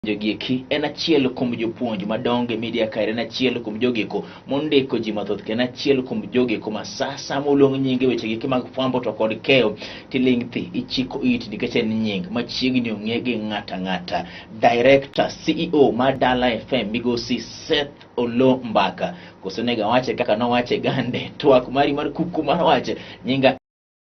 Jogi eki en achiel kuom jopuonj madongo e media kae, en achiel kuom jogieko mondiko ji mathoth, kendo en achiel kuom jogieko ma sa sama oluong nyinge weche gieki mag fwambo to kod keyo tiling' thi ichiko iti nikech en nying machiegni ong'e gi ng'ata ng'ata. Director CEO mar Dala FM migosi Seth Oloo Mbaka, koso onego awache kaka nowache gande twak mari mar kuku mar wach nyinga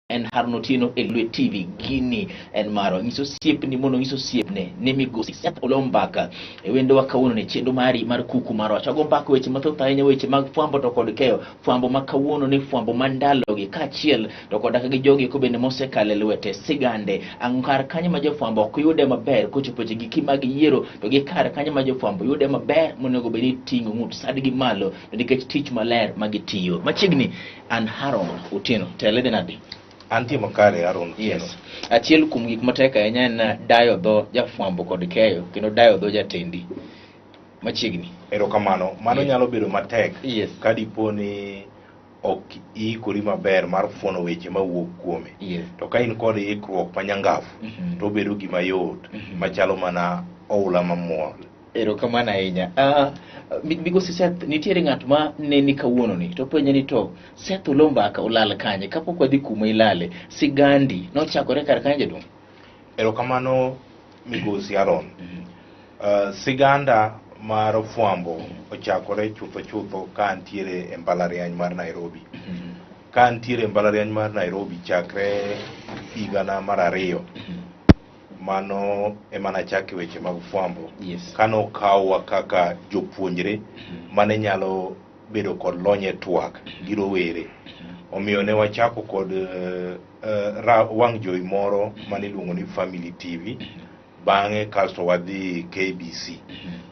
en Harun Otieno e Lwe TV. Gini en marwa. Nyis osiepni mondo onyis osiepne ni migosi Seth Oloo Mbaka e wendowa kawuono ni chenro mari mar kuku mar wach. Wago mbaka weche mathoth ahinya, weche mag fwambo to kod keyo. Fwambo ma kawuono ni fwambo ma ndalogi kaachiel to koda ka gi jogi eko bende mosekalo e lwete sigande. Ang' kar kanyo ma jofwambo ok yude maber kochopo weche giki mag yiero to gi kar kanyo ma jofwambo yude maber monego bed ni ting'o ng'ut sadgi malo to nikech tich maler ma gitiyo. Machiegni An Haron Otieno, telo idhi nade? Antie makare Haron Otieno. Yes. Achiel kuom gik matek ahinya en dayo dho jafwambo kod keyo kendo dayo dho jatendi. Machiegni. Erokamano. Mano Yes. nyalo bedo matek Yes. ka dipo ni ok iikori maber mar fuono weche mawuok kuome. Yes. To ka in kod ikruok manyangafu to obedo gima yot machalo mana oula mamol. Erokamano ahinya. Migosi Seth, nitiere ng'at ma neni kawuono ni to penje ni to Seth Oloo Mbaka olal kanye kapok wadhi kuma ilale sigandi nochakore kar kanye jaduong'? Erokamano migosi Aaron. Siganda mar fwambo ochakore chutho chutho ka antiere e mbalariany mar Nairobi. Ka antiere e mbalariany mar Nairobi chakre higana mar ariyo Mano ema nachake weche mag fwambo. Kane okawwa kaka jopuonjre mane nyalo bedo kod lony e twak gi rowere. Omiyo ne wachako kod wang' jowi moro mane iluongo ni Family TV. Bang'e kasto wadhi KBC.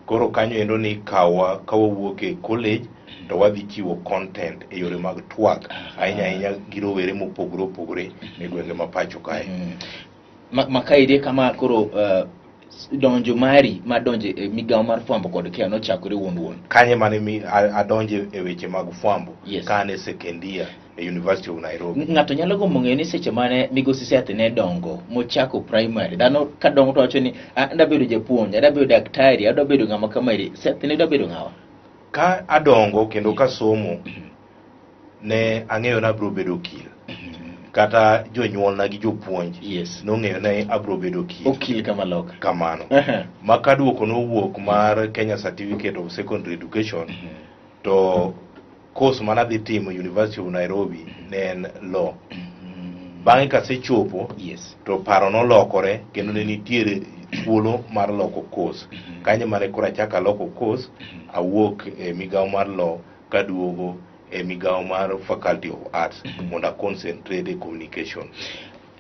Koro kanyo endo ni ikawowa ka wawuok e college to wadhi chiwo content e yore mag twak ahinya ahinya gi rowere mopogore opogore e gwenge ma pacho kae. Ma kaeri kama koro donjo mari ma donjo e migawo mar fwambo kod keyo nochakore wuon wuon. Kanye mane mi adonje e weche mag fwambo ka an e second year e University of Nairobi. Ng'ato nyalo gombo ng'eyo ni seche mane migosi Seth ne dongo mochako primary, dhano ka dongo to wacho ni adwa bedo japuonj, adwa bedo daktari, adwa bedo ng'ama kamaeri. Seth ne dwa bedo ng'awa? Ka adongo kendo ka somo ne ang'eyo ni abiro bedo okil. Kata jonyuolna gi jopuonj nong'eyo ni abiro bedo okil. Okil kama loka. Kamano. Ma ka duoko nowuok mar Kenya Certificate of Secondary Education to course mane adhi timo University of Nairobi ne en law. Bang'e kasechopo to paro nolokore kendo ne nitiere thuolo mar loko course. Kanyo mane koro achako aloko course awuok e migawo mar law kaduogo e migawo mar Faculty of Arts mondo a concentrate e communication.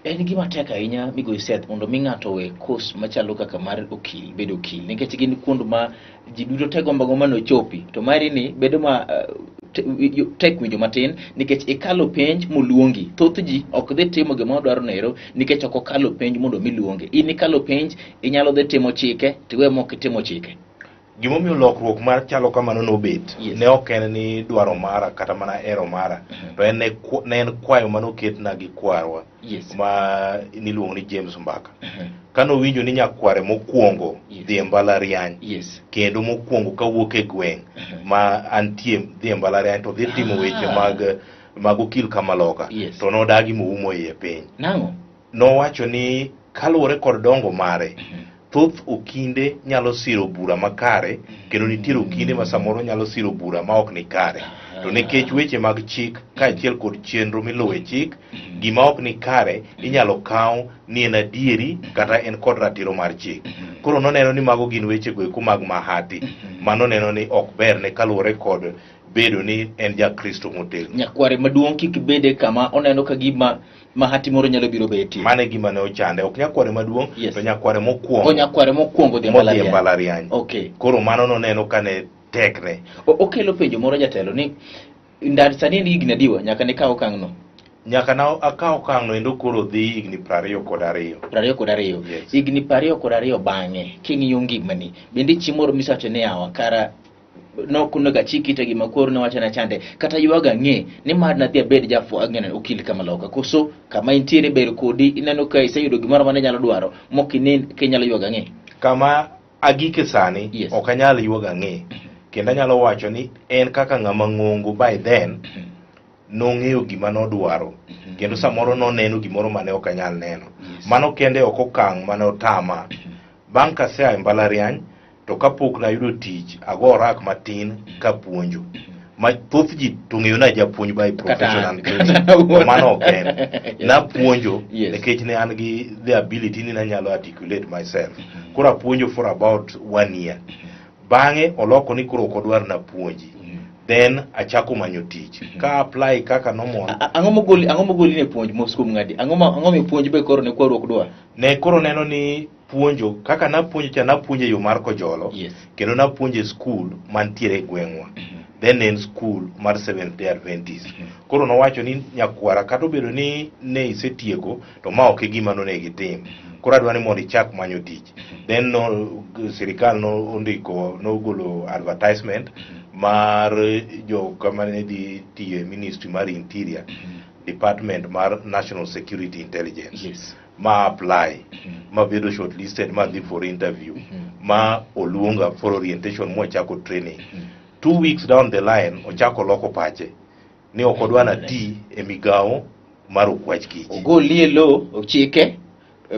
En gima tek ahinya Migosi Seth mondo mi ng'ato owe course machalo kaka mar okil bedo okil nikech gin kuond ma ji duto te gombo agomba ni ochopi to mari ni bedo ma tek winjo matin nikech ikalo penj moluongi. Thoth ji ok dhi timo gima odwaro nero nikech ok okalo penj mondo mi luonge. In ikalo penj inyalo dhi timo chike tiwe mok itimo chike. Gimomiyo lokruok mar chalo kamano nobet ne ok en ni dwaro mara kata mana hero mara to en ne en kwayo mane oketna gi kwarwa ma niluongo ni James Mbaka. Kane owinjo ni nyakware mokwongo dhi e mbalariany kendo mokwongo kawuok e gweng' ma antie dhi e mbalariany to dhi timo weche mag okil kamaloka to nodagi moumo iye piny. Nang'o? Nowacho ni kaluwore kod dongo mare, thoth okinde nyalo siro bura makare kendo nitiere okinde ma samoro nyalo siro bura ma ok ni kare. To nikech weche mag chik kaachiel kod chenro miluwo e chik, gima ok ni kare inyalo kaw ni en adieri kata en kod ratiro mar chik. Koro noneno ni mago gin weche go eko mag mahati ma noneno ni ok berne kaluwore kod bedo ni en ja Kristo motegno. Nyakware maduong' kik bede kama oneno ka gima mahati moro nyalo biro betie. Mano e gima ne ochande. Ok nyakware maduong', to nyakware mokwongo. O nyakware mokwongo dhi e Modhi e mbalariany. mbalariany. Okay. Koro mano noneno ka ne tekne. Okelo penjo moro jatelo ni ndar sani en higni adiwa nyaka ne kaw okang'no? Nyaka na akaw okang'no endo koro dhi higni 22. 22. Yes. Higni 22 bang'e king'iyo ngimani bende chieng' moro misawacho ni yawa kara nok onego achik ita gima koro ne wachona chande kata ywago ang'e ni mad nadhi abed jafwambo okil kama loka koso kama intiere ber kodi ineno ka iseyudo gimoro mane inyalo dwaro mok inen ka inyalo ywago ang'e. Kama agike sani Yes. ok anyal yuago ang'e kendo anyalo wacho ni en kaka ng'ama ng'ongo by then nong'eyo gima nodwaro kendo samoro noneno gimoro mane ok anyal neno. Yes. Mano kende ok okang' mane otama. Bang' kasea e mbalariany to kapok nayudo tich ago orak matin kapuonjo ma thoth ji to ng'eyo ni ajapuonj by profession and training Kata to mano ok en. Yes. Napuonjo Yes. nikech ne an gi the ability ni nanyalo articulate myself. Koro apuonjo for about one year. Bang'e oloko ni koro ok odwar napuonji. Then achako manyo tich. Ka apply kaka normal. Ang'o mogoli ne puonj mos kuom ng'adi? Ang'o mipuonj be koro ne kwaruok dwa? Ne koro neno ni puonjo kaka napuonjo cha, napuonjo e yo mar kojolo. Kendo napuonjo e school mantiere e gweng'wa. Then en school mar Seventh Day Adventist. Koro nowacho ni, "Nyakwara, kata obedo ni ne isetieko, to ma ok e gima nonego itim. Koro adwa ni mondo ichak manyo tich." Then no, sirikal nondiko, nogolo advertisement mar joka mane dhi tiyo e ministry mar interior, department mar national security intelligence. Ma apply, ma bedo shortlisted, ma dhi for interview, ma oluonga for orientation, mwachako training. 2 weeks down the line ochako loko pache ni ok odwa nati e migawo mar okwach kich. Ogoli e lo ochike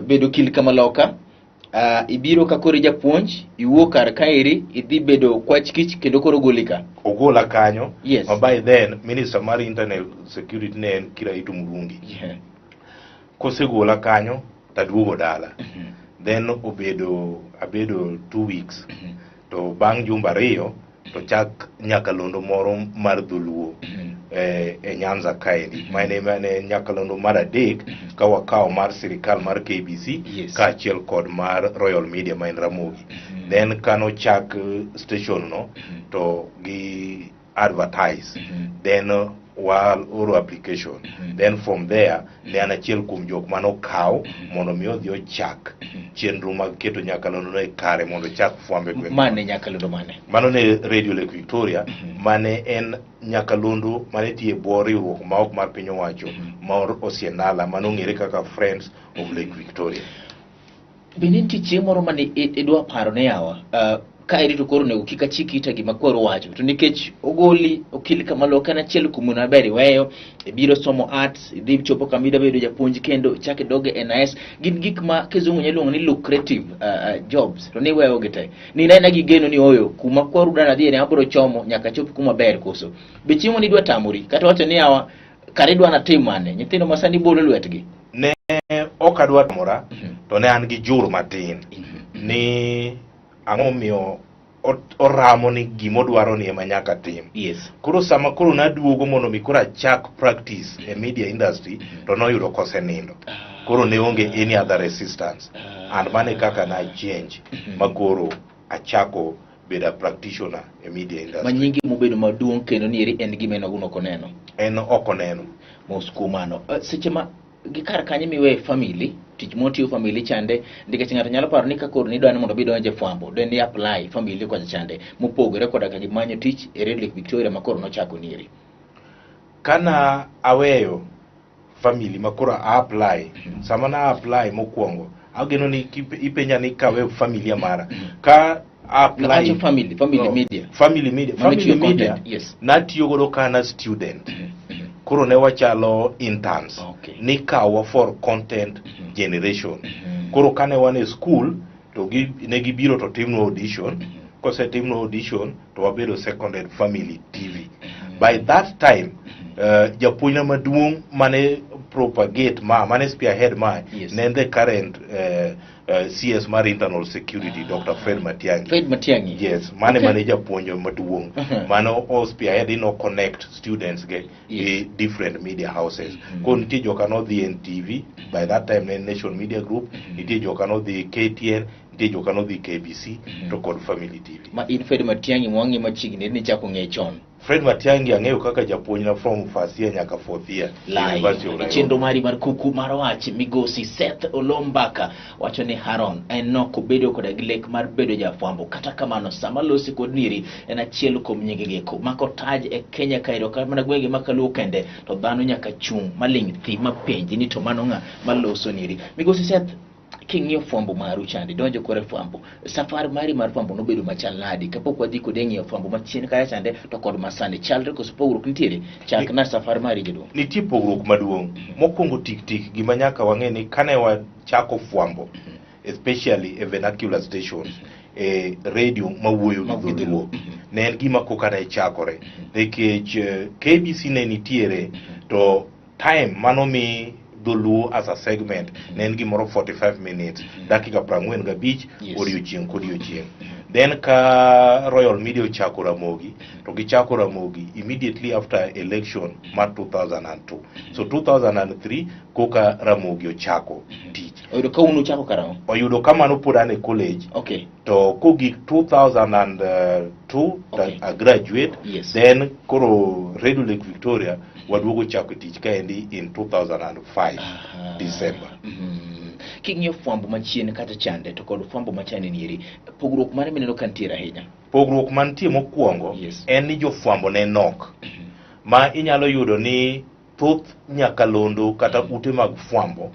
bedo okil kamaloka. Ibiro ka koro japuonj, iwuok kar kaeri, idhi bedo kwach kich kendo koro ogoli ka. Ogola kanyo. Ma by then minister mar internal security ne en Kiraitu Murungi. Kosegola kanyo taduogo dala, then obedo abedo 2 weeks, to bang' jumbe 2 to chak nyakalondo moro mar dholuo e Nyanza kaendi, mane nyakalondo mar adek ka wakawo mar sirikal mar KBC kaachiel kod mar Royal Media ma en Ramogi. Then kanochak station no to gi advertise, then waoro application, then from there ne an achiel kuom jok manokaw mondo mi odhi ochak chenro mag keto nyakalondo e kare mondo ochak fwambo e gwenge. Mane nyakalondo mane? Mano ne Radio Lake Victoria, mane en nyakalondo mane tiyo e bwo riwruok ma ok mar piny owacho mar Osienala, mane ong'ere kaka Friends of Lake Victoria. Bende nitie chieng' moro mane idwa paro ne yawa, ka irito koro onego kik achik ita gima kwaro wacho, to nikech ogoli okil kamalo en achiel kuom maber, iweyo ibiro somo arts, idhi chopo kama idwa bedo japuonj kendo chak idog e NIS, gin gik ma kizungu nyalo luongo ni lucrative jobs, to niweyo gi te ni inena gi geno ni oyo kuma kwaru dana dhiye ne abiro chomo nyaka chop kuma ber. Koso be chieng' moro idwa tamori kata wacho ni yawa, kare idwa natim mane nyithindo ma sani bolo lwetgi? Ne ok adwa tamora, to ne an gi jur matin ni ang'o momiyo oramo ni gimodwaro ni ema nyaka tim. Koro sama koro naduogo mondo mi koro achak practice e media industry, to noyudo kosenindo, koro ne onge any other resistance, and mano e kaka na change ma koro achako bedo a practitioner e media industry. Ma nyingi mobedo maduong' kendo ni eri en gima en owuon ok oneno. En ok oneno. Mos kuom mano. Seche ma gi kar kanyo miwe family tich motiyo family chande, nikech ng'ato nyalo paro ni ka koro nidwa ni mondo bi donje fwambo de ni apply family kocha chande mopogore koda ka gimanyo tich e Radio Lake Victoria ma koro nochako nieri. Kana aweyo family ma koro a apply, sama na apply mokwongo, ageno ni ipenja ni kawe familia mara ka apply. Awacho family No, media. Family media. Mano Family chiwo media. content, yes. Natiyo godo ka an a student, koro ne wachalo interns. Nikawa for content generation. Koro kane wan e school to ne gibiro to timnwa audition. Kosetimnwa audition to wabedo seconded Family TV. By that time japuonjna maduong' mane propagate ma mane spearhead ma ne en the current CS mar internal security, Dr. Fred Matiang'i. Fred Matiang'i. Yes, mane mane japuonj maduong' mano o spearhead no connect students ge gi different media houses. Koro nitie joka nodhi NTV, by that time ne en Nation Media Group, nitie joka nodhi KTN, nitie joka nodhi KBC to kod Family TV. Ma in Fred Matiang'i mwang'i machiegni ni chako ng'e chon. Fred Matiang'i ang'eyo kaka japuonjna from first year nyaka fourth year University of Live. Nairobi. Chenro mari mar kuku mar wach, migosi Seth Olombaka wacho ni Haron en nok obedo koda gi lek mar bedo jafwambo, kata kamano sama losi kod niri en achiel kuom nyingegi mako taj e Kenya kaedo kata mana gwenge ma kaluo kende to dhano nyaka chung' maling' thi mapenji ni to mano ng'a maloso niri. Migosi Seth, King'iyo fwambo maru chande, donjo kore fwambo. Safar mari mar fwambo nobedo machal nadi? Kapok wadhi kode e ng'iyo fwambo machien kacha chande to kod masani chalre koso pogruok nitiere? Chak na safar mari jaduong'. Nitie pogruok maduong'. Mokwongo tik tik gima nyaka wang'e ni kane wachako fwambo, especially e vernacular stations, e radio mawuoyo gi dholuo, ne en gima koka ne chakore. Nikech KBC ne nitiere to time manomi dholuo as a segment ne en gimoro 45 minutes, dakika 45 odiochieng' kodiochieng'. Then ka Royal Media ochako Ramogi, to gichako Ramogi immediately after election mar 2002. So 2003 koka Ramogi ochako tich. Oyudo ka un uchako karang'o? Oyudo ka mano pod an e college. To kogik 2002 a graduate, then koro Radio Lake Victoria waduogo chako tich kaendi in 2005 December. King'iyo fwambo machien kata chande to kod fwambo machane nieri, pogruok mane mineno ka nitiere ahinya? Pogruok mantie mokwongo en ni jofwambo ne nok. Ma inyalo yudo ni thoth nyakalondo kata ute mag fwambo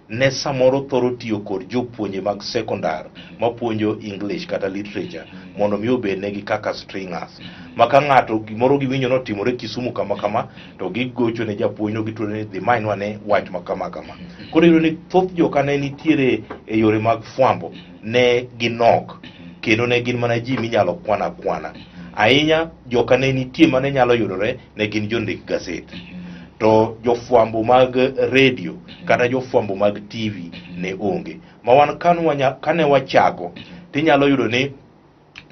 ne samoro thoro tiyo kod jopuonje mag sekondar mapuonjo English kata literature mondo mi obednegi kaka stringers. Ma ka ng'ato gimoro giwinjo notimore Kisumu kama kama, to gigocho ne japuonj no gituone ni dhi manynwa ne wach ma kama kama. Koro iyudo ni thoth joka ne nitiere e yore mag fwambo ne ginok kendo ne gin mana ji minyalo kwan akwana. Ahinya joka ne nitie mane nyalo yudore ne gin jondik gaset. To jofwambo mag radio kata jofwambo mag TV ne onge. Ma wan kane wachako, tinyalo yudo ni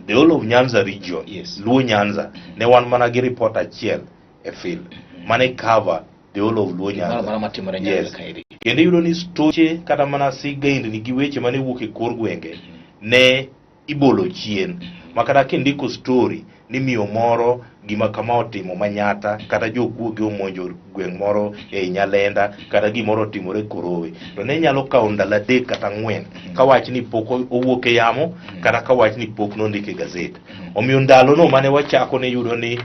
the whole of Nyanza region, Luo Nyanza, ne wan mana gi report achiel e field. Mane cover the whole of Luo Nyanza. Mano matimore Nyanza kaeri. Kendo iyudo ni stoche kata mana sigendni gi weche mane wuok e kor gwenge ne ibolo chien. Ma kata kindiko story ni miyo moro gima kama otimo manyata, kata jokuoge omonjo gweng' moro ei Nyalenda, kata gimoro otimore Korowe, to ne nyalo kawo ndalo 3 kata 4 ka wach ni pok owuok e yamo, kata ka wach ni pok nondik e gazet. Omiyo ndalono mane wachako ne yudo ni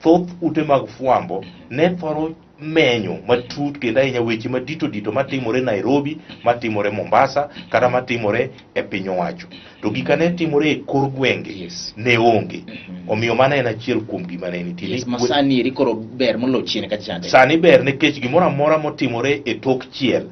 thoth ute mag fwambo ne thoro menyo matut kendo ahinya weche madito dito matimore Nairobi, matimore Mombasa, kata matimore e piny owacho. To gika ne timore e kor gwenge ne onge. Omiyo mano en achiel kuom gima ne nitie. Yes, ma sani eri koro ber moloyo chien kata chande. Sani ber nikech gimoro amora motimore e tok chiel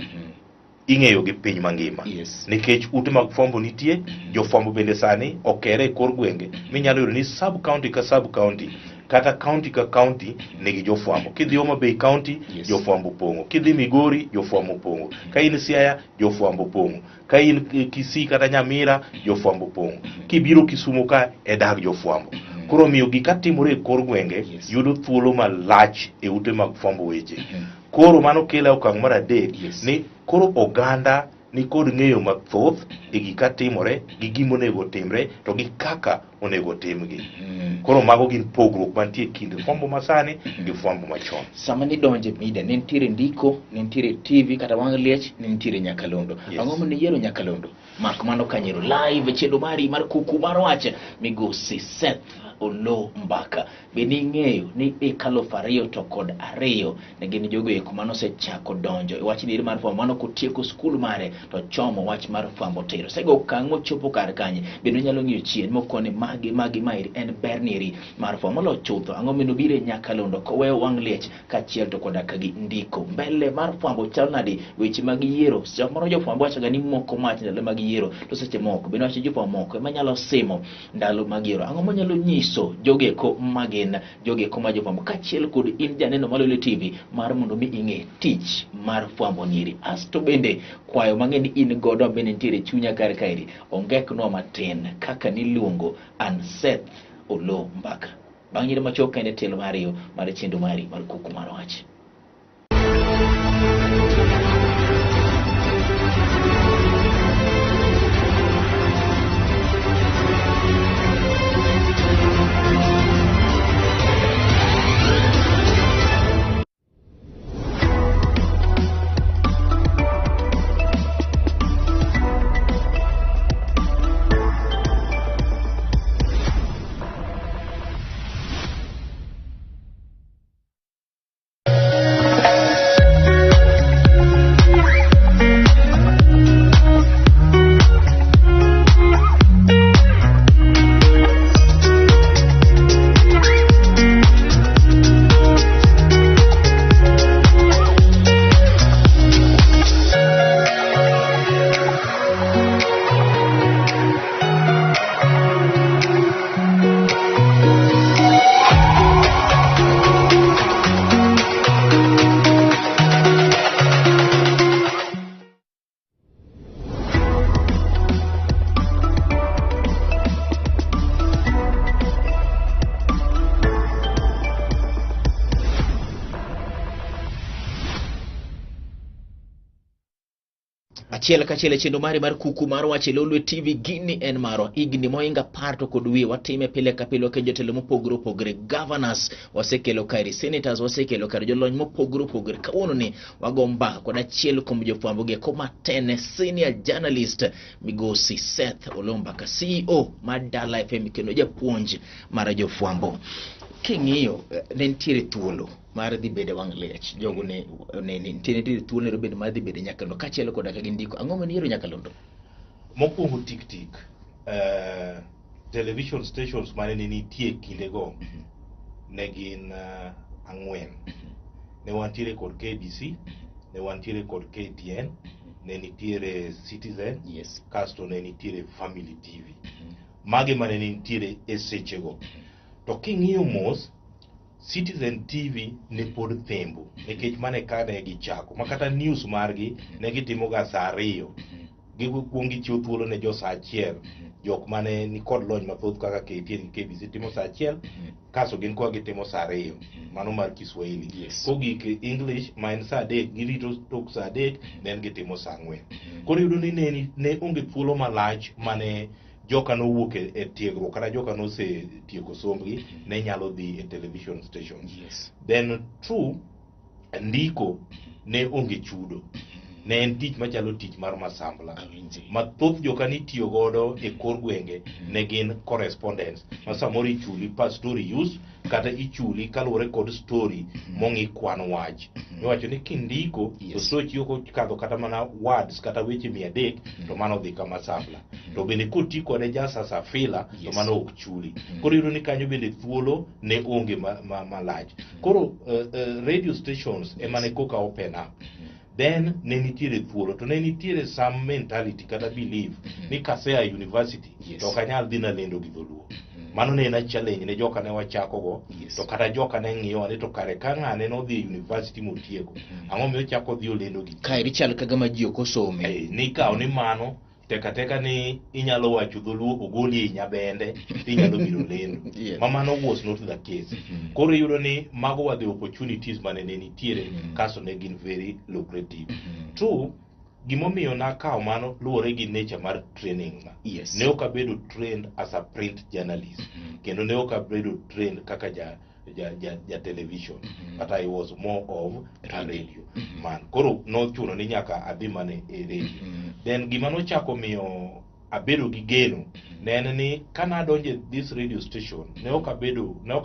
ing'eyo gi piny mangima. Nikech ute mag fwambo nitie, jofwambo bende sani okere e kor gwenge minyalo yudo ni sub county ka sub county kata county ka county nigi jofwambo. Kidhi Homa Bay county, jofwambo opong'o. Kidhi Migori, jofwambo opong'o. Ka in Siaya, jofwambo opong'o. Ka in Kisii kata Nyamira, jofwambo opong'o. Kibiro Kisumu ka, e dag jofwambo. Koro omiyo gik katimore e kor gwenge yudo thuolo malach e ute mag fwambo weche. Koro mano kelo e okang' mar 3 ni koro oganda ni kod ng'eyo mathoth e gik katimore gi gima onego otimre to gi kaka onego otimgi. Koro mago gin pogruok mantie e kind fwambo masani gi fwambo machon. Sama nidonjo e media ne nitiere ndiko, ne nitiere TV kata wang' liech, ne nitiere nyakalondo. Ang'o mane iyiero nyakalondo? Mak mano kanyero live chenro mari mar kuku mar wach migosi Seth Oloo Mbaka. Be ning'eyo ni higa 2002 ne gin jogo eko mane osechako donjo e wach ni mar fwambo mano kotieko skul mare to chomo wach mar fwambo tero. Osego okang' mochopo kar kanye? Bende onyalo ng'iyo chien mokone magi magi maeri en ber nieri mar fwambo moloyo chutho. Ang'o mino biro e nyakalondo koweyo wang' liech kaachiel to koda ka gi ndiko. Mbele mar fwambo chal nadi? Weche mag yiero. Samoro jofwambo wachoga ni moko mach ndalo mag yiero to seche moko bende wacho jofwambo moko ema nyalo simo ndalo mag yiero. Ang'o manyalo nyiso jogeko magin jogeko ma jofwambo kaachiel kod in janeno mar Lolwe TV mar mondo mi ing'e tich mar fwambo nieri. Asto bende kwayo mang'e ni in godo bende nitiere chunya kar kaeri ongeknwa matin kaka niluongo an Seth Oloo Mbaka. Bang' yiero machuok kende tielo mar ariyo mar chenro mari mar kuku mar wach. Achiel kachiel e chenro mari mar kuku mar wach e Lolwe TV, gini en marwa. Higni mohingo 10 to kod wiye watime pile ka pile waketo jotelo mopogore opogore, governors wasekelo kaeri, senators wasekelo kaeri, jolony mopogore opogore. Kawuono ni wago mbaka kod achiel kuom jofwambo gi eko matene, senior journalist Migosi Seth Oloo Mbaka, CEO mar Dala FM kendo japuonj mar jofwambo. King'iyo ne nitiere thuolo mar dhi bedo e wang' liech, jogo ne nitiere thuolo ne bedo mar dhi bedo e nyakalondo kaachiel koda ka gi ndiko. Ang'o mane iyiero nyakalondo? Mokwongo tik tik, television stations mane ne nitie kindego ne gin 4. Ne wantiere kod KBC, ne wantiere kod KTN, ne nitiere Citizen, kasto ne nitiere Family TV. Magi mane nitiere e sechego. To king'iyo mos, Citizen TV ne pod thembo nikech mane ka ne gichako ma kata news margi ne gitimo ga saa 2. Gikuong gichiwo thuolo ne jo saa 1, jok mane nikod lony mathoth kaka KTN gi KBC timo saa 1, kasto gin koa gitimo saa 2, mano mar Kiswahili. Kogik English ma en saa 3, girito tok saa 3 then gitimo saa 4. Koro iyudo ni ne onge thuolo malach mane joka nowuok e tiegruok kata joka nosetieko sombgi ne nyalo dhi e television stations. Then two, ndiko ne onge chudo. Ne en tich machalo tich mar masambla. Ma thoth joka nitiyo godo e kor gwenge ne gin correspondents ma samoro ichuli per story use kata ichuli kaluwore kod story mong'i kwan wach. Miwacho ni kindiko to story chiwo kokadho kata mana words kata weche 300 to mano dhi ka masambla. To bende koti kode just as a filler to mano ok chuli. Koro iyudo ni kanyo bende thuolo ne onge malach. Koro radio stations ema ne koka open up. Then ne nitiere thuolo to ne nitiere some mentality kata belief ni kasea university to ok anyal dhi nalendo gi dholuo. Mano ne en a challenge ne joka ne wachakogo to kata joka ne ng'iyowa ni to kare ka ng'ane nodhi e university motieko, ang'o miyo ochako odhi olendo gi ji? Kaeri chal ka gama ji ok osome. Nikawo ni mano tek ateka ni inyalo wacho dholuo ogoli ei nyabende tinyalo biro lendo. Ma mano was not the case. Koro iyudo ni mago were the opportunities mane ne nitiere kasto ne gin very lucrative. Two, gimomiyo nakawo mano luwore gi nature mar training na. Ne ok abedo trained as a print journalist. Kendo ne ok abedo trained kaka ja television. But I was more of a radio man. Koro nochuno ni nyaka adhi mana e radio. Then gima nochako miyo abedo gi geno ne en ni kanadonjo e this radio station, ne ok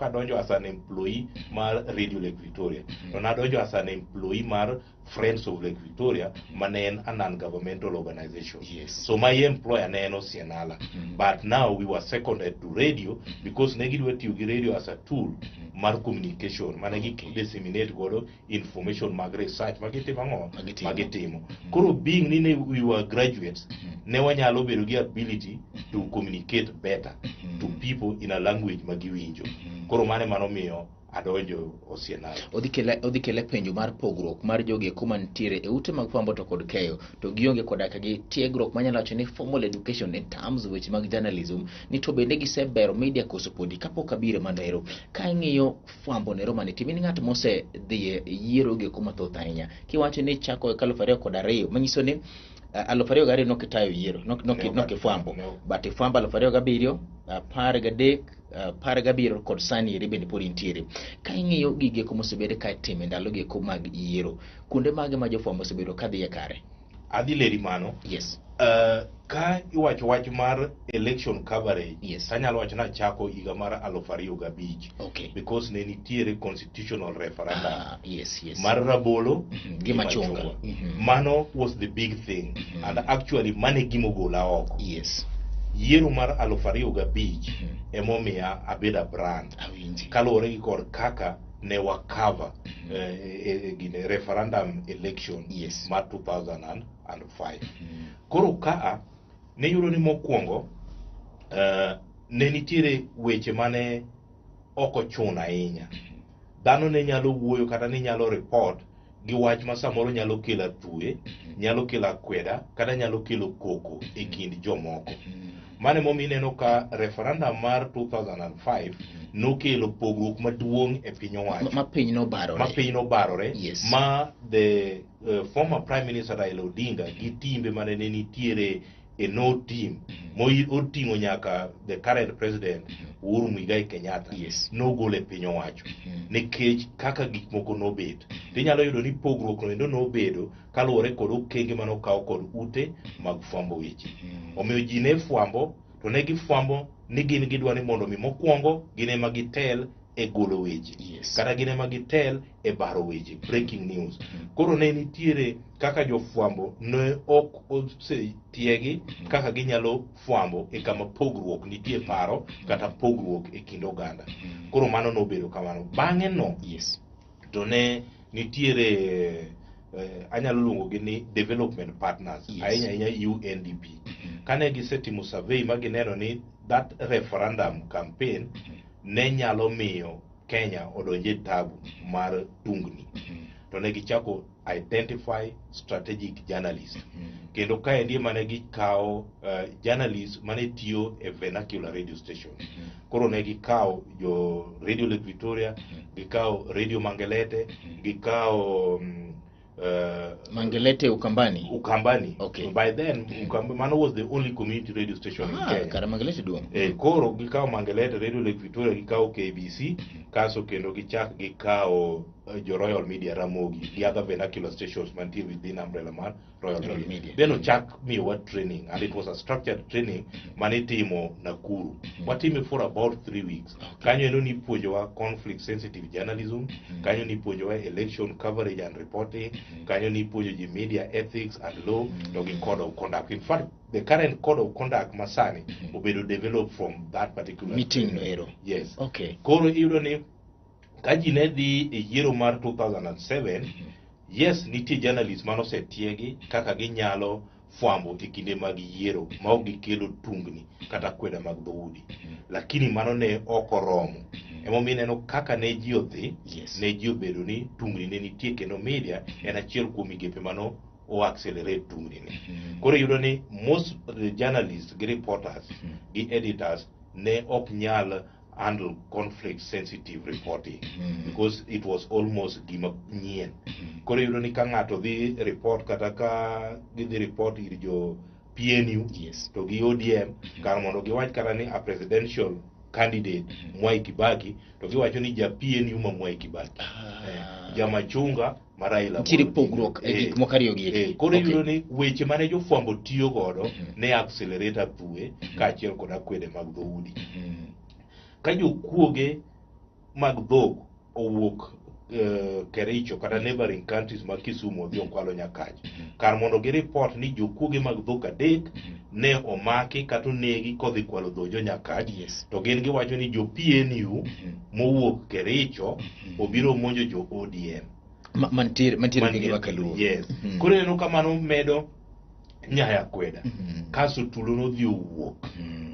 adonjo as an employee mar Radio Lake Victoria, to nadonjo as an employee mar Friends of Lake Victoria, ma ne en a non-governmental organization. So my employer ne en Osienala. But now we were seconded to radio because ne gidwa tiyo gi radio as a tool mar communication mane gi disseminate godo information mag research ma gitimo ang'o Magitimo. magitimo. Koro being ni ne we were graduates, ne wanyalo bedo gi ability to communicate better to people in a language ma giwinjo. Koro mano ema nomiyo adonjo Osienala. Odhi kele penjo mar pogruok mar jogi eko mantiere e ute mag fwambo to kod keyo to gionge koda ka gi tiegruok manyalo wacho ni formal education in terms weche mag journalism, ni to bende gisebero media koso podi. Kapok abiro mano ero, ka ing'iyo fwambo nero manitimo, in ng'at mosedhi e yiero gi eko mathoth ahinya, kiwacho ni chako e 2002, manyiso ni 2002 nokitayo yiero, nokifwambo, but ifwambo 2007, 13, 17 kod sani eri bende pod intiere. Ka ing'iyo gigi eko mosebed ka itimo e ndalo gi eko mag yiero, kuonde mage ma jofwambo osebedo ka dhiye kare? Adhi leri mano. Ka iwacho wach mar election coverage, anyalo wacho ni achako higa mar 2005. Because ne nitiere constitutional referendum. Ah, yes, yes. Mar rabolo gi machunga. Mano was the big thing. And actually mano e gima ogola oko. Yiero mar 2005 emomiya abedo a brand. Kaluwore gi kod kaka ne wa cover gine referendum election mar 2005. Koro kaa ne yudo ni mokwongo ne nitiere weche mane ok ochuno ahinya. Dhano ne nyalo wuoyo kata ne nyalo report gi wach ma samoro nyalo kelo athuye, nyalo kelo akweda, kata nyalo kelo koko e kind jomoko. Mano emomiyo ineno ka referendum mar 2005 nokelo pogruok maduong' e piny owacho. Ma piny nobarore. Ma piny nobarore. Ma the former Prime Minister Raila Odinga gi timbe mane ne nitiere e no team oting'o nyaka the current president Uhuru Muigai Kenyatta nogolo e piny owacho nikech kaka gik moko nobet. Tinyalo yudo ni pogruok no endo nobedo kaluwore kod okenge manokaw kod ute mag fwambo weche. Omiyo ji ne fwambo to ne gifwambo ni gin gidwa ni mondo mi mokwongo gin ema gitel e golo weche kata gin ema gitel e baro weche, breaking news. Koro ne nitiere kaka jofwambo ne ok osetiegi kaka ginyalo fwambo e kama pogruok nitie paro kata pogruok e kind oganda. Koro mano nobedo kamano. Bang'e no to ne nitiere anyalo luongo gi ni development partners, ahinya ahinya UNDP. Kane gisetimo survey ma gineno ni that referendum campaign ne nyalo miyo Kenya odonje tabu mar tungni, to ne gichako identify strategic journalist, kendo kaendi mane gikawo journalist mane tiyo e vernacular radio station. Koro ne gikawo jo Radio Lake Victoria, gikawo Radio Mangelete, gikawo Mangelete Ukambani. Ukambani. Okay. By then mano was the only community radio station in Kenya. Kara Mangelete duong'. Koro gikawo Mangelete, Radio Lake Victoria, gikawo KBC, kaso kendo gichak gikawo jo Royal Media Ramogi gi other vernacular stations mantie within umbrella mar Royal Royal Media. Media. Then ochak miyowa training, and it was a structured training manitimo Nakuru. Watime for about 3 weeks. Kanyo endo nipuonjowa conflict sensitive journalism, kanyo nipuonjowa election coverage and reporting, kanyo nipuonjo ji media ethics and law to gi code of conduct. In fact, the current code of conduct masani obedo developed from that particular meeting no ero. Yes. Koro iyudo ni ka ji ne dhi e yiero mar 2007, yes, nitie journalist manosetiegi kaka ginyalo fwambo e kinde mag yiero ma ok gikelo tungni kata kweda mag dhoudi, lakini mano ne ok oromo. Emomiyo ineno kaka ne ji odhi ne ji obedo ni tungni ne nitie, kendo media en achiel kuom migepe mano o accelerate tungni ni. Koro iyudo ni most of the journalists gi reporters gi editors ne ok nyal handle conflict sensitive reporting because it was almost gima nyien. Koro iyudo ni ka ng'ato dhi report kata ka gidhi report ir jo PNU to gi ODM, kar mondo giwach kata ni a presidential candidate Mwai Kibaki, to giwacho ni ja PNU ma Mwai Kibaki, jamachunga ma Raila Nitiere Amolo Odinga. Pogruok e gik moko ariyo gi eki. Koro iyudo ni weche mane jofwambo tiyo godo ne accelerate athuwe kaachiel kod akwede mag dhoudi. Ka jokuoge mag dhok owuok Kericho kata neighboring counties mag Kisumu odhi okwalo Nyakach, kar mondo gi report ni jokuoge mag dhok adek ne omaki kata onegi kodhi kwalo dho jo Nyakach, to gin giwacho ni jo PNU mowuok Kericho obiro monjo jo ODM Mantiere e gwenge ma Kaluo. Yes. Koro ineno ka mano medo nyaya kweda. Kasto tulo nodhi owuok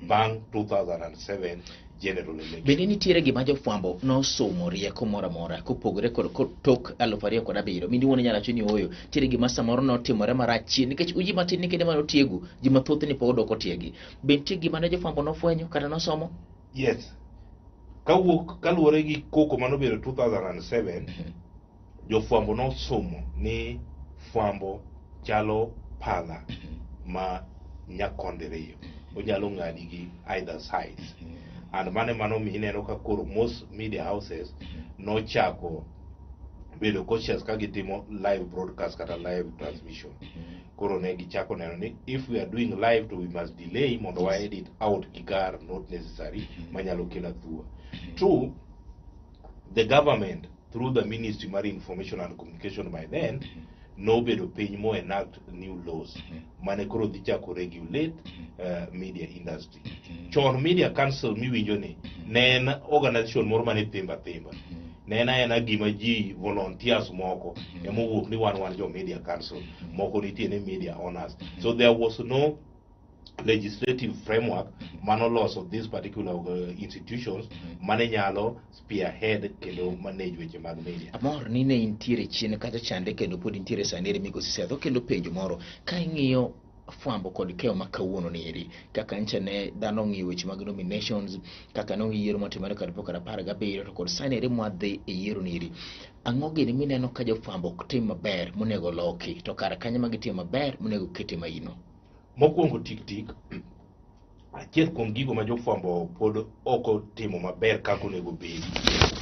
bang' 2007 general election. Bende nitiere gima jofwambo nosomo rieko moro amora kopogore kod tok 2007 mindi wuon inyalo wacho ni ooyo nitiere gima samoro notimore marach chien, nikech uji matin ni kinde mane otiegu ji mathoth ni pod ok otiegi. Be nitie gima ne jofwambo nofwenyo kata nosomo? Yes. Kawuok kaluwore gi koko manobedo 2007, jofwambo nosomo ni fwambo chalo pala ma nyakondiriyo. Onyalo ng'adi gi either sides. And mano ema nomiyo ineno ka koro most media houses nochako bedo cautious ka gitimo live broadcast kata live transmission. Koro ne gichako neno ni if we are doing live, to we must delay mondo wa edit out gik are not necessary manyalo kelo athua. Two, the government through the Ministry mar Information and Communication by then nobedo piny mo enact new laws mane koro dhi chako regulate media industry. Chon Media Council miwinjo ni ne en organization moro mane thimba thimba. Ne en aena gima ji volunteers moko emowuok ni wan jo Media Council, moko nitie ni media owners. So there was no legislative framework manoloso these particular institutions mane nyalo spearhead kendo manage weche mag media. Amor ni ne intiere chien kacha chande kendo pod intiere sani eri migosi Setho. Kendo penjo moro ka ing'iyo fwambo kod keyo ma kawuono ni eri, kaka ncha ne dhano ong'iyo weche mag nominations, kaka ne ong'i yiero matimore kar 17 to kod sani eri mwadhi e yiero ni eri. Ang'o gini mineno ka jofwambo ok tim maber monego loki, to kar kanyo ma gitimo maber monego kete maino? Mokwongo tik tik, achiel kuom gigo ma jofwambo pod ok otimo maber kaka onego bedi,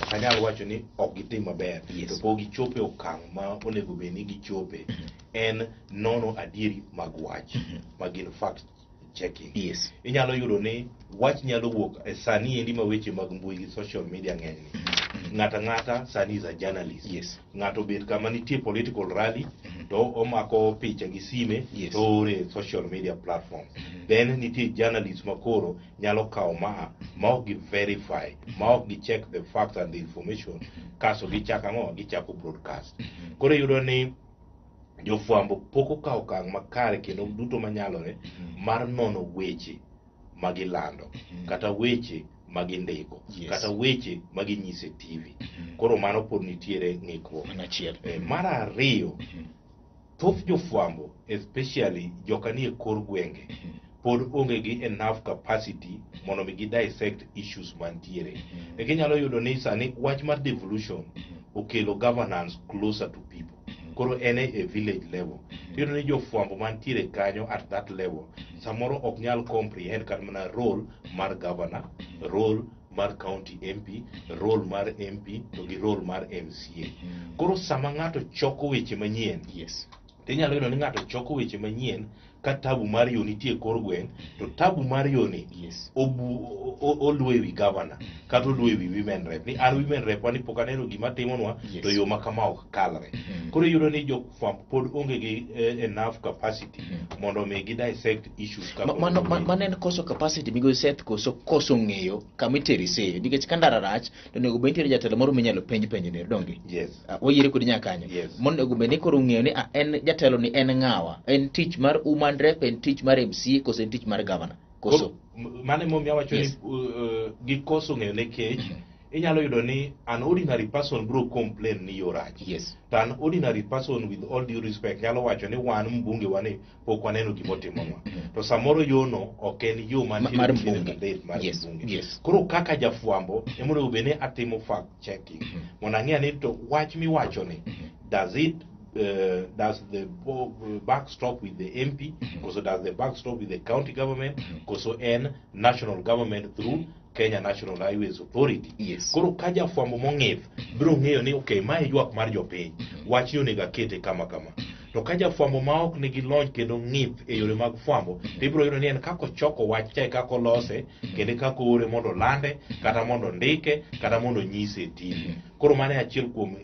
ok anyal wacho ni ok gitim maber, to pok gichopo e okang' ma onego bed ni gichope, en nono adieri mag wach, ma gin fact checking. Inyalo yudo ni wach nyalo wuok e sani endi ma weche mag mbui gi social media ng'eny ni. Ng'ato ang'ata sani is a journalist. Ng'ato obet kama nitie political rally to omako picha gi sime to oore e social media platforms. Then nitie journalist ma koro nyalo kawo maa ma ok gi verify, ma ok gi check the facts and the information, kaso gichako ang'o, gichako broadcast. Koro iyudo ni jofwambo pok okawo okang' makare kendo duto manyalore mar nono weche ma gilando, kata weche ma gindiko, kata weche ma ginyiso e TV. Koro mano pod nitiere ng'ikruok. Mano achiel. Mar ariyo, thoth jofwambo especially joka nie kor gwenge pod onge gi enough capacity mondo mi gi dissect issues mantiere. Nikech inyalo yudo ni sani wach mar devolution okelo governance closer to people. Koro en e village level. Iyudo ni jofwambo mantiere kanyo at that level samoro ok nyal comprehend kata mana role mar governor, role mar county MP, role mar MP to gi role mar MCA. Koro sama ng'ato choko weche manyien, tinyalo yudo ni ng'ato choko weche manyien ka tabu mar yo nitie e kor gweng', to tabu mar yo ni oluwo ewi governor kata oluwo ewi women rep ni an women rep wani pok aneno gima timonwa, to yo ma kama ok kalre. Koro iyudo ni jofwambo pod onge gi enough capacity mondo mi gi dissect issues kaka onego bed. Mano en koso capacity migosi Seth, koso koso ng'eyo kama iteri seyo, nikech ka ndara rach to onego bed nitiere jatelo moro minyalo penj penjo ni donge? Wayiere kodi nyaka kanyo. Monego bed ni koro ung'eyo ni en jatelo ni en ng'awa, en tich mar woman rep, en tich mar MCA, koso en tich mar governor? Koso? Koro, mano emomiyo awacho ni, gikoso ng'eyo nikech inyalo yudo ni an ordinary person biro complain ni yo rach. To an ordinary person with all due respect nyalo wacho ni wan mbunge wa ni pok waneno gima otimonwa. To samoro yo no ok en yo mantiere Mar within the mbunge. mandate mar mbunge. Koro kaka jafwambo ema onego bed ni atimo fact checking mondo ang'e ni to wach miwacho ni does the buck stop with the MP, koso does the buck stop with the county government, koso en national government through Kenya National Highways Authority. Koro ka jafwambo mong'ith biro ng'eyo ni okay, mae ywak mar jopiny, wachni onego akete kama kama. To ka jafwambo ma ok nigi lony kendo ng'ith e yore mag fwambo, to ibiro yudo ni en kaka ochoko wach cha e kaka olose, kendo e kaka oore mondo olande, kata mondo ondike, kata mondo onyise e TV. Koro mano e achiel kuom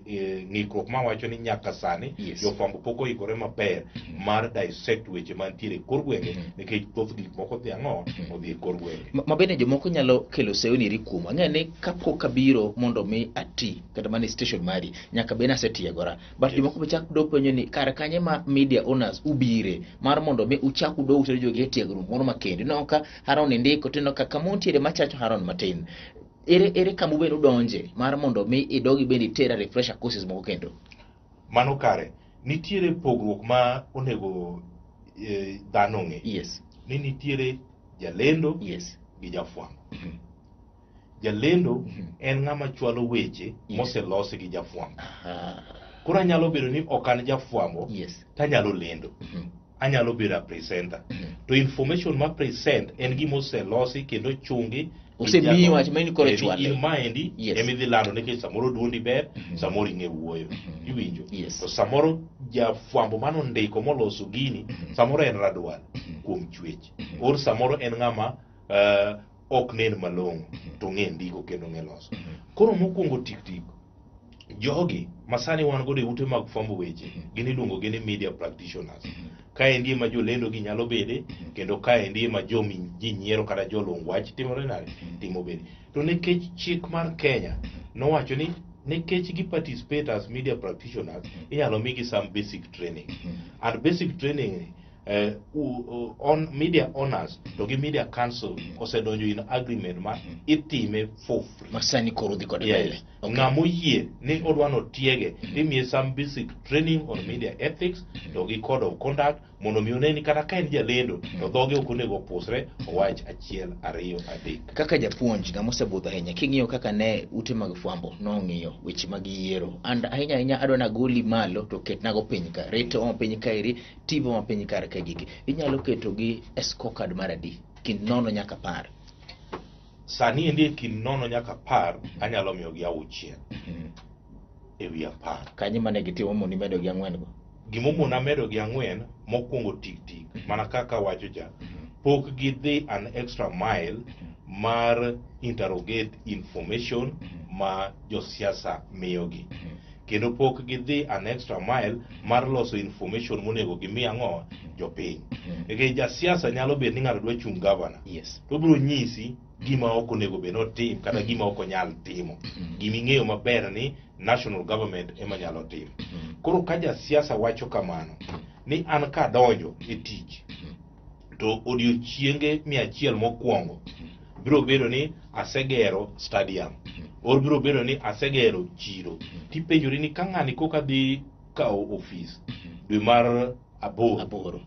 ng'ikruok ma wacho ni nyaka sani jofwambo pok oikore maber mar dissect weche mantiere e kor gwenge, nikech thoth gik moko dhi ang'o? Odhi e kor gwenge. Ma bende jomoko nyalo kelo sewni eri kuom. Ang'eyo ni kapok abiro mondo mi ati kata mana e station mari, nyaka bed ni asetiegora. But jomoko be chak dok penjo ni kar kanye ma media owners ubire mar mondo mi uchak udog uter jogi e tiegruok moro makende. Ineno ka Haron indiko, tineno ka kama untiere machacho Haron matin. Ere kama ubed udonje mar mondo mi idogi bende itera refresher courses moko kendo? Mano kare, nitiere pogruok ma onego dhano ong'e. Ni nitiere jalendo gi jafwambo. Jalendo en ng'ama chwalo weche moselosi gi jafwambo. Koro anyalo bedo ni ok an jafwambo, to anyalo lendo. Anyalo bedo a presenter. To information ma present en gima oselosi kendo chungi. Osemiyi wach ma in koro ichwale. In maendi ema idhi lando nikech samoro duondi ber, samoro ing'e wuoyo. Iwinjo? To samoro jafwambo mano ndiko moloso gini, samoro en radwal kuom chwech. Or samoro en ng'ama ok nen malong'o, to ong'e ndiko kendo ong'e loso. Koro mokwongo tik tik, jogi masani wan godo e ute mag fwambo weche, gin iluongo gi ni media practitioners. Kaendi ema jolendo gi nyalo bede, kendo kaendi ema jomi ji nyiero kata jolung wach timore nade? Timo bede. To nikech chik mar Kenya nowacho ni nikech gi participate as media practitioners, inyalo migi some basic training. And basic training ni on media owners to gi media council osedonjo in agreement ma itime for free. Masani koro dhi kod mbele. Ng'ama oyie ni odwa notiege, imiye some basic training on media ethics to gi code of conduct Mondo mi one ni kata ka en jalendo to dhoge ok onego opusre, owach 1, 2, 3. Kaka japuonj ng'ama osebudho ahinya, king'iyo kaka ne ute mag fwambo nong'iyo weche mag yiero, and ahinya ahinya adwa nagoli malo to ketnago piny ka, reto ma piny kaeri, TV ma piny kar ka gigi, inyalo ketogi e scorecard mar adi kind 0 nyaka 10? Sani endi e kind 0 nyaka 10 anyalo miyogi 6 ewi 10. Kanye mane gitimo mondo imedo gi 4 go? Gimomona medo gi 4 mokwongo tik tik mana kaka wacho cha, pok gidhi an extra mile mar interrogate information ma josiasa miyogi, kendo pok gidhi an extra mile mar loso information monego gimi ang'o jopiny. Nikech jasiasa nyalo bet ni ng'ato dwa chung' governor, to obiro nyisi gima ok onego bed notim kata gima ok onyal timo, gima ing'eyo maber ni national government ema nyalo timo. Koro ka jasiasa wacho kamano ni an kadonjo e tich to odiochienge 100 mokwongo biro bedo ni asegero stadium, or biro bedo ni asegero chiro, tipenjori ni ka ng'ani koka dhi kawo ofis dwe mar 8,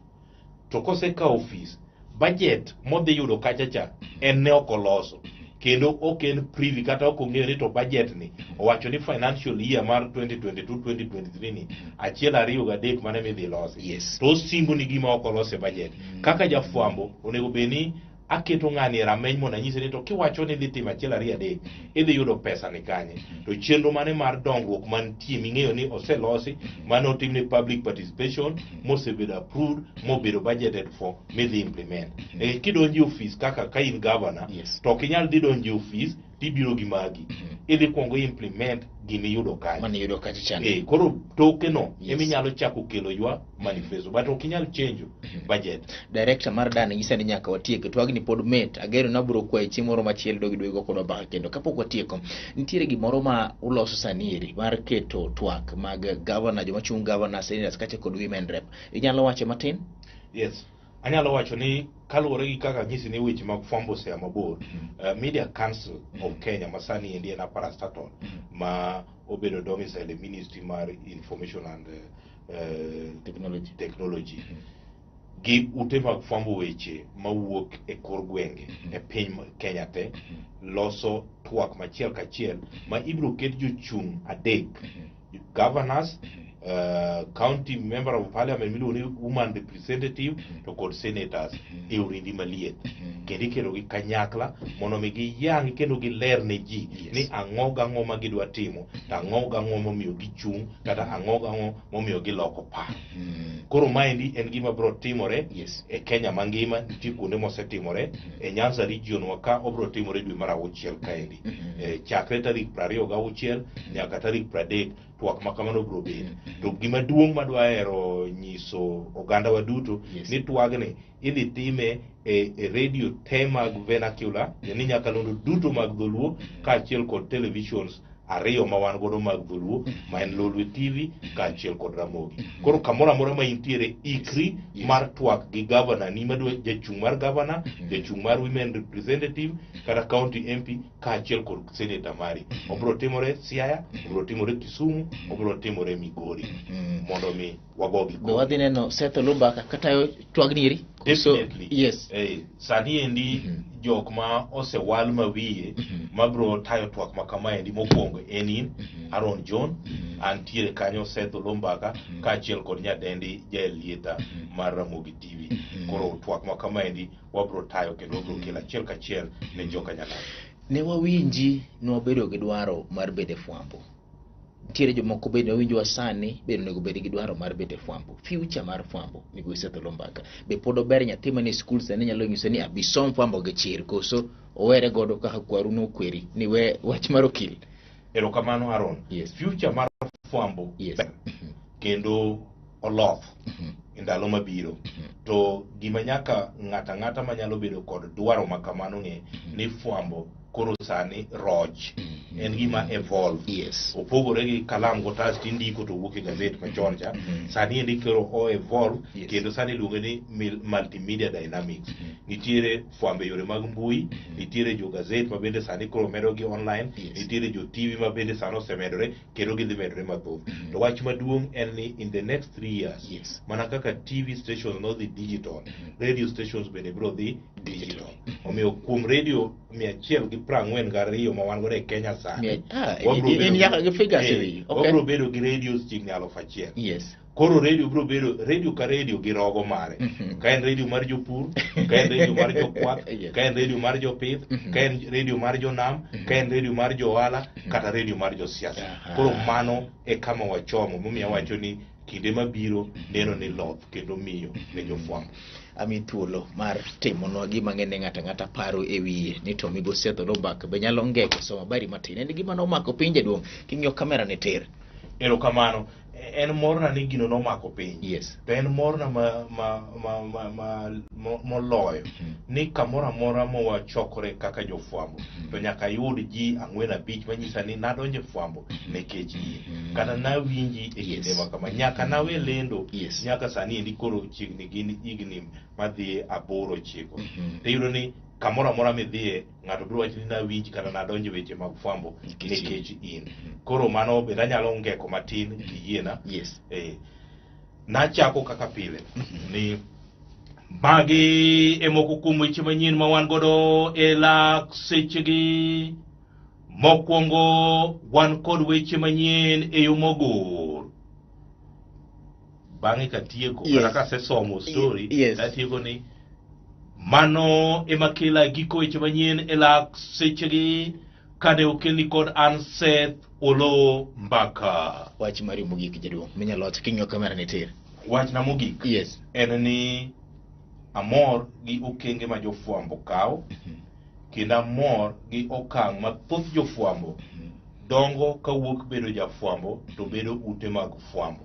to kosekawo ofis, budget modhi yudo kacha cha en ne ok oloso, kendo ok en privy kata ok ong'eyo ni to budget ni owacho ni financial year mar 2022-2023 ni 1, 2 gi 3 mane midhi losi. To osingo ni gima ok olos e budget. Kaka jafwambo onego bed ni aketo ng'ani e rameny mondo anyise ni to kiwacho ni idhi timo 1, 2, 3 idhi yudo pesa ni kanye, to chenro mane mar dongruok mantie ming'eyo ni oselosi mane otimne public participation mosebedo approved mobedo budgeted for midhi implement. Kidonjo e ofis kaka ka in governor, to ok inyal dhi donjo e ofis tibiro gi magi, idhi kuongo implement gimiyudo kanyo. Maniyudo kacha chande. Koro toke no eminyalo chako kelo ywa manifesto, but ok inyal change budget. Director mar Dan nyisa ni nyaka watiek twagni pod mit, ageno nabiro kwayi chieng' moro machielo dog idwego kodwa mbaka kendo. Kapok watieko, nitiere gimoro ma uloso sani eri mar keto twak mag governor, joma chung' governor, senators kacha kod women rep. Inyalo wache matin? Yes. Anyalo wacho ni kaluwore gi kaka anyisi ni weche mag fwambo osea mabor, Media Council of Kenya ma sani endi en parastatal ma obedo domicile e Ministry mar Information and Technology gi ute mag fwambo weche mawuok e kor gwenge e piny Kenya te loso twak machiel kachiel ma ibiro ket jochung' 3, governors, county member of parliament miluongo ni woman representative to kod senators e orindi maliet, kendo ikelogi kanyakla mondo mi giyang kendo giler ne ji ni ang'o gang'o ma gidwa timo, to ang'o gang'o momiyo gichung', kata ang'o gang'o momiyo giloko paro. Koro maendi en gima biro timore e Kenya mangima, nitie kuonde mosetimore e Nyanza region wa ka obiro timore dwe mar 6 kaendi. Chakre tarik 26 nyaka tarik 30 twak ma kamano biro bedo. To gima duong' madwa hero nyiso oganda wa duto ni twagni idhi time e radio te mag vernacular, yani nyakalondo duto mag dholuo kaachiel kod televisions 2 ma wan godo mag dholuo, ma en Lolwe TV kaachiel kod Ramogi. Koro kamoro amora ma intiere, ikri mar twak gi governor ni madwa jachung' mar governor, jachung' mar women representative kata county MP kaachiel kod senator mari. Obiro timore Siaya, obiro timore Kisumu, obiro timore Migori mondo mi wagogi. Be wadhi neno Seth Olumbaka katayo twagni eri? Definitely. Sani endi jok ma osewal ma wiye mabiro tayo twak ma kamaendi mokwongo en in Aaron John, antiere kanyo Seth Olumbaka kaachiel kod nyadendi Jael Lieta mar Ramogi TV. Koro twak ma kamaendi wabiro tayo kendo wabiro kelo achiel kachiel ne joka Nyanam. Ne wawinji ne wabedo gi dwaro mar bedo e fwambo. Nitiere jomoko bende wawinjowa sani bende onego bed gi dwaro mar bedo e fwambo. Future mar fwambo migosi Seth Olumbaka. Be pod ober nyathi manie skul sani nyalo nyise ni abi som fwambo gi chir koso owere godo kaka kwaru nokweri ni we wach mar okil? Erokamano Aaron. Future mar fwambo ber kendo oloth e ndalo mabiro. To gima nyaka ng'ato ang'ata manyalo bedo kod dwaro ma kamano ng'e ni fwambo koro sani roch. En gima evolve. Opogore gi kalam gotas tindiko to wuok e gazet machon cha. Sani endi koro o evolve kendo sani iluonge ni multimedia dynamics. Nitiere fwambo e yore mag mbui, nitiere jo gazet ma bende sani koro medo gi online, nitiere jo TV ma bende sani osemedore kendo gidhi medore mathoth. To wach maduong' en ni in the next 3 years, mana kaka TV stations nodhi digital, radio stations bende biro dhi digital. Omiyo kuom radio 142 ma wan godo e Kenya sani, wabiro in bedo gi- nyaka gi figures e wiyi. Wabiro bedo gi radios chiegni 1000. Koro radio biro bedo radio ka radio gi rogo mare. Ka en radio mar jopur, ka en radio mar jokwath, ka en radio mar jopith, ka en radio mar jonam, ka en radio mar johala, kata radio mar josiasa. Koro mano e kama wachomo, momiyo awacho ni kinde mabiro neno ni loth kendo miyo ne jofwambo. Ami thuolo mar timonwa gima ng'ene ng'ato ang'ata paro e wiye ni to Migosi Seth Oloo Mbaka be nyalo ngeko somo habari matin. En gima nomako piny, jaduong', king'iyo kamera ni tir. Erokamano. En morna ni gino nomako piny. To en morna ma moloyo ni kamoro amora mawachokore kaka jofwambo to nyaka yud ji ang'wen abich manyisa ni nadonjo e fwambo nikech in, kata nawinji e kinde ma kama, nyaka nawe lendo. Nyaka sani endi koro chiegni gin higni madhi 8 9, tiyudo ni kamoro amora midhiye ng'ato biro wacho ni nawinji kata nadonjo e weche mag fwambo Nikech in. Nikech in. Koro mano bende anyalo ngeko matin kiyiena. Nachako kaka pile ni magi e moko kuom weche manyien ma wan godo e lak sechegi. Mokwongo wan kod weche manyien e yo mogor. Bang'e katieko, kata kasesomo story, tatieko ni mano ema kela giko weche manyien e lak sechegi kane okelni kod an Seth Oloo Mbaka. Wach mari mogik, jaduong', minyalo wacho king'iyo kamera ni tir. Wachna mogik en ni amor gi okenge ma jofwambo kawo kendo amor gi okang' ma thoth jofwambo dongo kawuok bedo jafwambo to bedo ute mag fwambo.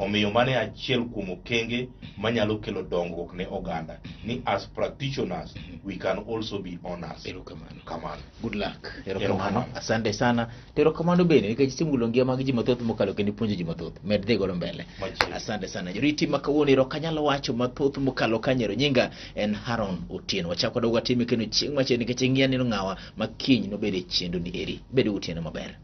Omiyo mano e achiel kuom okenge manyalo kelo dongruok ne oganda ni as practitioners we can also be owners. Erokamano. Kamano. Good luck. Erokamano. Erokamano. Asante sana. To erokamano bende nikech isemulo ngima mag ji mathoth mokalo kendo ipuonjo ji mathoth. Med dhi godo mbele. Machiegni. Asante sana. Joriti ma kawuono ero ok anyal wacho mathoth mokalo kanyero. Nyinga en Haron Otieno. Wachako wadog watime kendo chieng' machielo nikech ing'iya neno ng'awa ma kiny nobed e chenro ni eri. Bed gotieno maber.